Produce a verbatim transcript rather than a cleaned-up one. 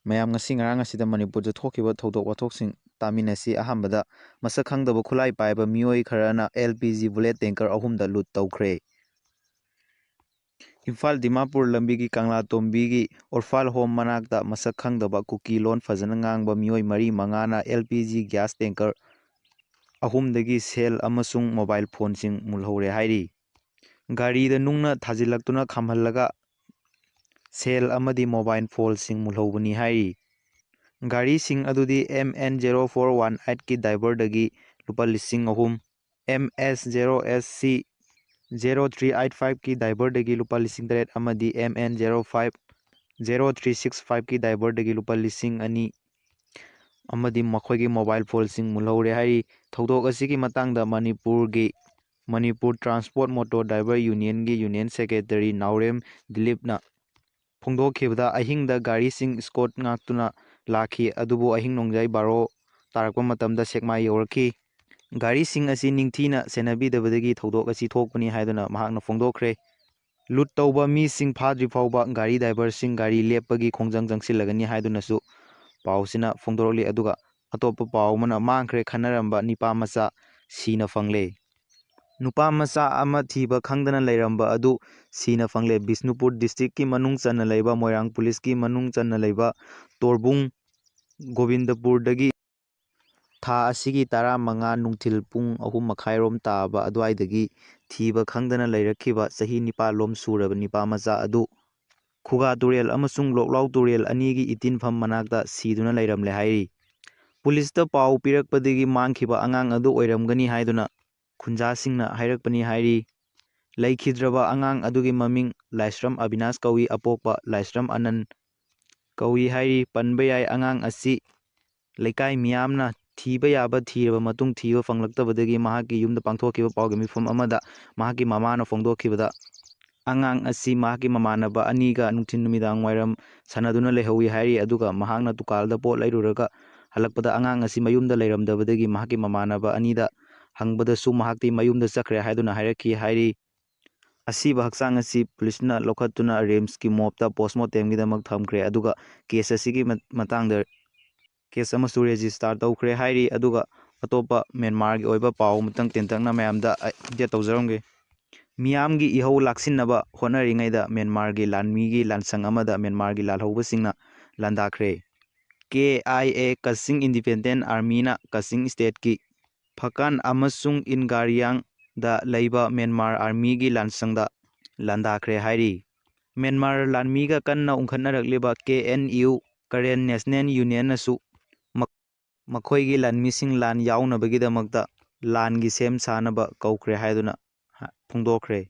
ꯃꯌꯥꯝ, ꯉꯁꯤ ꯉꯔꯥꯡ ꯑꯁꯤꯗ ꯃꯅꯤꯄꯨꯔꯗ ꯊꯣꯛꯈꯤꯕ ꯊꯧꯗꯣꯛ ꯋꯥꯊꯣꯛꯁꯤꯡ ꯇꯥꯃꯤꯟꯅꯁꯤ꯫ ꯑꯍꯥꯟꯕꯗ, ꯃꯁꯛ ꯈꯪꯗꯕ ꯈꯨꯠꯂꯥꯏ ꯄꯥꯏꯕ ꯃꯤꯑꯣꯏ ꯈꯔꯅ L P G bullet tanker ꯑꯍꯨꯝꯗ ꯂꯨꯠ ꯇꯧꯈ꯭ꯔꯦ꯫ ꯏꯝꯐꯥꯜ ꯗꯤꯃꯥꯄꯨꯔ ꯂꯝꯕꯤꯒꯤ ꯀꯪꯂꯥꯇꯣꯝꯕꯤꯒꯤ ꯑꯣꯔꯐꯥꯜ ꯍꯣꯝ ꯃꯅꯥꯛꯇ ꯃꯁꯛ ꯈꯪꯗꯕ ꯀꯨꯀꯤ ꯂꯣꯟ ꯐꯖꯅ ꯉꯥꯡꯕ ꯃꯤꯑꯣꯏ ꯃꯔꯤ ꯃꯉꯥꯅ L P G gas tanker ꯑꯍꯨꯝꯗꯒꯤ ꯁꯦꯜ ꯑꯃꯁꯨꯡ ꯃꯣꯕꯥꯏꯜ ꯐꯣꯟꯁꯤꯡ ꯃꯨꯜꯍꯧꯔꯦ ꯍꯥꯏꯔꯤ꯫ ꯒꯥꯔꯤꯗ ꯅꯨꯡꯅ ꯊꯥꯖꯤꯜꯂꯛꯇꯨꯅ ꯈꯥꯝꯍꯜꯂꯒ ꯁꯦꯜ ꯑꯃꯗꯤ ꯃꯣꯕꯥꯏꯜ ꯐꯣꯟꯁꯤꯡ ꯃꯨꯜꯍꯧꯕꯅꯤ ꯍꯥꯏꯔꯤ꯫ ꯒꯥꯔꯤꯁꯤꯡ ꯑꯗꯨꯗꯤ M N zero four one eight ꯀꯤ driver ꯗꯒꯤ ꯂꯨꯄꯥ ꯂꯤꯁꯤꯡ ꯑꯍꯨꯝ, M S zero S C zero three eight five ꯀꯤ driver ꯗꯒꯤ ꯂꯨꯄꯥ ꯂꯤꯁꯤꯡ ꯇꯔꯦꯠ ꯑꯃꯗꯤ M N zero five zero three six five ꯀꯤ driver ꯗꯒꯤ ꯂꯨꯄꯥ ꯂꯤꯁꯤꯡ ꯑꯅꯤ ꯑꯃꯗꯤ ꯃꯈꯣꯏꯒꯤ ꯃꯣꯕꯥꯏꯜ ꯐꯣꯟꯁꯤꯡ ꯃꯨꯜꯍꯧꯔꯦ ꯍꯥꯏꯔꯤ꯫ ꯊꯧꯗꯣꯛ ꯑꯁꯤꯒꯤ ꯃꯇꯥꯡꯗ ꯃꯅꯤꯄꯨꯔꯒꯤ, Manipur Transport Motor Driver Union ꯒꯤ Union Secretary ꯅꯥꯎꯔꯦꯝ ꯗꯤꯂꯤꯞꯅ ꯐꯣꯡꯗꯣꯛꯈꯤꯕꯗ, ꯑꯍꯤꯡꯗ ꯒꯥꯔꯤꯁꯤꯡ escort ꯉꯥꯛꯇꯨꯅ ꯂꯥꯛꯈꯤ, ꯑꯗꯨꯕꯨ ꯑꯍꯤꯡ ꯅꯣꯡꯌꯥꯏ ꯕꯥꯔꯣ ꯇꯥꯔꯛꯄ ꯃꯇꯝꯗ ꯁꯦꯛꯃꯥꯏ ꯌꯧꯔꯛꯈꯤ꯫ ꯒꯥꯔꯤꯁꯤꯡ ꯑꯁꯤ ꯅꯤꯡꯊꯤꯅ ꯁꯦꯟꯅꯕꯤꯗꯕꯗꯒꯤ ꯊꯧꯗꯣꯛ ꯑꯁꯤ ꯊꯣꯛꯄꯅꯤ ꯍꯥꯏꯗꯨꯅ ꯃꯍꯥꯛꯅ ꯐꯣꯡꯗꯣꯛꯈ꯭ꯔꯦ꯫ ꯂꯨꯠ ꯇꯧꯕ ꯃꯤꯁꯤꯡ ꯐꯥꯗ꯭ꯔꯤ ꯐꯥꯎꯕ ꯒꯥꯔꯤ driver ꯁꯤꯡ ꯒꯥꯔꯤ ꯂꯦꯞꯄꯒꯤ ꯈꯣꯡꯖꯪ ꯆꯪꯁꯤꯜꯂꯒꯅꯤ ꯍꯥꯏꯗꯨꯅꯁꯨ ꯄꯥꯎꯁꯤꯅ ꯐꯣꯡꯗꯣꯔꯛꯂꯤ꯫ ꯑꯗꯨꯒ ꯑꯇꯣꯞꯄ ꯄꯥꯎ ꯑꯃꯅ, ꯃꯥꯡꯈ꯭ꯔꯦ ꯈꯟꯅꯔꯝꯕ ꯅꯤꯄꯥ ꯃꯆꯥ ꯁꯤꯅ ꯐꯪꯂꯦ꯫ ꯅꯨꯄꯥ ꯃꯆꯥ ꯑꯃ ꯊꯤꯕ ꯈꯪꯗꯅ ꯂꯩꯔꯝꯕ ꯑꯗꯨ ꯁꯤꯅ ꯐꯪꯂꯦ꯫ ꯕꯤꯁꯅꯨꯄꯨꯔ district ꯀꯤ ꯃꯅꯨꯡ ꯆꯟꯅ ꯂꯩꯕ, ꯃꯣꯏꯔꯥꯡ police ꯀꯤ ꯃꯅꯨꯡ ꯆꯟꯅ ꯂꯩꯕ ꯇꯣꯔꯕꯨꯡ ꯒꯣꯕꯤꯟꯗꯄꯨꯔꯗꯒꯤ ꯊꯥ ꯑꯁꯤꯒꯤ ꯇꯔꯥꯃꯉꯥ ꯅꯨꯡꯊꯤꯜ ꯄꯨꯡ ꯑꯍꯨꯝ ꯃꯈꯥꯏꯔꯣꯝ ꯇꯥꯕ ꯑꯗꯨꯋꯥꯏꯗꯒꯤ ꯊꯤꯕ ꯈꯪꯗꯅ ꯂꯩꯔꯛꯈꯤꯕ ꯆꯍꯤ ꯅꯤꯄꯥꯜ ꯂꯣꯝ ꯁꯨꯔꯕ ꯅꯤꯄꯥ ꯃꯆꯥ ꯑꯗꯨ ꯈꯨꯒꯥ ꯇꯨꯔꯦꯜ ꯑꯃꯁꯨꯡ ꯂꯣꯛꯂꯥꯎ ꯇꯨꯔꯦꯜ ꯑꯅꯤꯒꯤ ꯏꯇꯤꯟꯐꯝ ꯃꯅꯥꯛꯇ ꯁꯤꯗꯨꯅ ꯂꯩꯔꯝꯂꯦ ꯍꯥꯏꯔꯤ꯫ Police ꯇ ꯄꯥꯎ ꯄꯤꯔꯛꯄꯗꯒꯤ ꯃꯥꯡꯈꯤꯕ ꯑꯉꯥꯡ ꯑꯗꯨ ꯑꯣꯏꯔꯝꯒꯅꯤ ꯍꯥꯏꯗꯨꯅ ꯈꯨꯟꯖꯥꯁꯤꯡꯅ ꯍꯥꯏꯔꯛꯄꯅꯤ ꯍꯥꯏꯔꯤ꯫ ꯂꯩꯈꯤꯗ꯭ꯔꯕ ꯑꯉꯥꯡ ꯑꯗꯨꯒꯤ ꯃꯃꯤꯡ ꯂꯥꯏꯁ꯭ꯔꯝ ꯑꯕꯤꯅꯥꯁ ꯀꯧꯏ, ꯑꯄꯣꯛꯄ ꯂꯥꯏꯁ꯭ꯔꯝ ꯑꯅꯟ ꯀꯧꯏ ꯍꯥꯏꯔꯤ꯫ ꯄꯟꯕ ꯌꯥꯏ, ꯑꯉꯥꯡ ꯑꯁꯤ ꯂꯩꯀꯥꯏ ꯃꯤꯌꯥꯝꯅ ꯊꯤꯕ ꯌꯥꯕ ꯊꯤꯔꯕ ꯃꯇꯨꯡ ꯊꯤꯕ ꯐꯪꯂꯛꯇꯕꯗꯒꯤ ꯃꯍꯥꯛꯀꯤ ꯌꯨꯝꯗ ꯄꯥꯡꯊꯣꯛꯈꯤꯕ ꯄꯥꯎꯒꯤ ꯃꯤꯐꯝ ꯑꯃꯗ ꯃꯍꯥꯛꯀꯤ ꯃꯃꯥꯅ ꯐꯣꯡꯗꯣꯛꯈꯤꯕꯗ, ꯑꯉꯥꯡ ꯑꯁꯤ ꯃꯍꯥꯛꯀꯤ ꯃꯃꯥꯟꯅꯕ ꯑꯅꯤꯒ ꯅꯨꯡꯊꯤꯜ ꯅꯨꯃꯤꯗꯥꯡ ꯋꯥꯏꯔꯝ ꯁꯥꯟꯅꯗꯨꯅ ꯂꯩꯍꯧꯏ ꯍꯥꯏꯔꯤ꯫ ꯑꯗꯨꯒ ꯃꯍꯥꯛꯅ ꯗꯨꯀꯥꯟꯗ ꯄꯣꯠ ꯂꯩꯔꯨꯔꯒ ꯍꯜꯂꯛꯄꯗ ꯑꯉꯥꯡ ꯑꯁꯤ ꯃꯌꯨꯝꯗ ꯂꯩꯔꯝꯗꯕꯗꯒꯤ ꯃꯍꯥꯛꯀꯤ ꯃꯃꯥꯟꯅꯕ ꯑꯅꯤꯗ ꯍꯪꯕꯗꯁꯨ ꯃꯍꯥꯛꯇꯤ ꯃꯌꯨꯝꯗ ꯆꯠꯈ꯭ꯔꯦ ꯍꯥꯏꯗꯨꯅ ꯍꯥꯏꯔꯛꯈꯤ ꯍꯥꯏꯔꯤ꯫ ꯑꯁꯤꯕ ꯍꯛꯆꯥꯡ ꯑꯁꯤ ꯄꯨꯂꯤꯁꯅ ꯂꯧꯈꯠꯇꯨꯅ ꯔꯤꯝꯁꯀꯤ ꯃꯣꯞꯇ ꯄꯣꯁꯃꯣꯔꯇꯦꯝꯒꯤꯗꯃꯛ ꯊꯝꯈ꯭ꯔꯦ꯫ ꯑꯗꯨꯒ ꯀꯦꯁ ꯑꯁꯤꯒꯤ ꯃ-, ꯃꯇꯥꯡꯗ ꯀꯦꯁ ꯑꯃꯁꯨ ꯔꯦꯖꯤꯁꯇꯥꯔ ꯇꯧꯈ꯭ꯔꯦ ꯍꯥꯏꯔꯤ꯫ ꯑꯗꯨꯒ ꯑꯇꯣꯞꯄ ꯃ꯭ꯌꯥꯟꯃꯥꯔꯒꯤ ꯑꯣꯏꯕ ꯄꯥꯎ ꯑꯃꯇꯪ ꯇꯦꯟꯇꯛꯅ ꯃꯌꯥꯝꯗ ꯑꯞꯗꯦꯠ ꯇꯧꯖꯔꯝꯒꯦ꯫ ꯃꯤꯌꯥꯝꯒꯤ ꯏꯍꯧ ꯂꯥꯛꯁꯤꯟꯅꯕ ꯍꯣꯠꯅꯔꯤꯉꯩꯗ ꯃ꯭ꯌꯥꯟꯃꯥꯔꯒꯤ ꯂꯥꯟꯃꯤꯒꯤ ꯂꯥꯟꯁꯪ ꯑꯃꯗ ꯃ꯭ꯌꯥꯟꯃꯥꯔꯒꯤ ꯂꯥꯜꯍꯧꯕꯁꯤꯡꯅ ꯂꯥꯟꯗꯥꯈ꯭ꯔꯦ꯫ ꯀꯦ ꯑꯥꯏ ꯑꯦ, ꯀꯆꯤꯡ ꯏꯟꯗꯤꯄꯦꯟꯗꯦꯟ ꯑꯥꯔꯃꯤꯅ ꯀꯆꯤꯡ ꯁ꯭ꯇꯦꯠꯀꯤ ꯐꯀꯥꯟ ꯑꯃꯁꯨꯡ ꯏꯟꯒꯥꯔꯤꯌꯥꯡꯗ ꯂꯩꯕ ꯃ꯭ꯌꯥꯟꯃꯥꯔ ꯑꯥꯔꯃꯤꯒꯤ ꯂꯥꯟꯁꯪꯗ ꯂꯥꯟꯗꯥꯈ꯭ꯔꯦ ꯍꯥꯏꯔꯤ꯫ ꯃ꯭ꯌꯥꯟꯃꯥꯔ ꯂꯥꯟꯃꯤꯒ ꯀꯟꯅ ꯎꯪꯈꯠꯅꯔꯛꯂꯤꯕ ꯀꯦ ꯑꯦꯟ ꯌꯨ, ꯀꯔꯦꯟ ꯅꯦꯁꯅꯦꯜ ꯌꯨꯅꯤꯌꯟꯅꯁꯨ ꯃꯈꯣꯏꯒꯤ ꯂꯥꯟꯃꯤꯁꯤꯡ ꯂꯥꯟ ꯌꯥꯎꯅꯕꯒꯤꯗꯃꯛꯇ ꯂꯥꯟꯒꯤ ꯁꯦꯝ ꯁꯥꯅꯕ ꯀꯧꯈ꯭ꯔꯦ ꯍꯥꯏꯗꯨꯅ ꯐꯣꯡꯗꯣꯛꯈ꯭ꯔꯦ꯫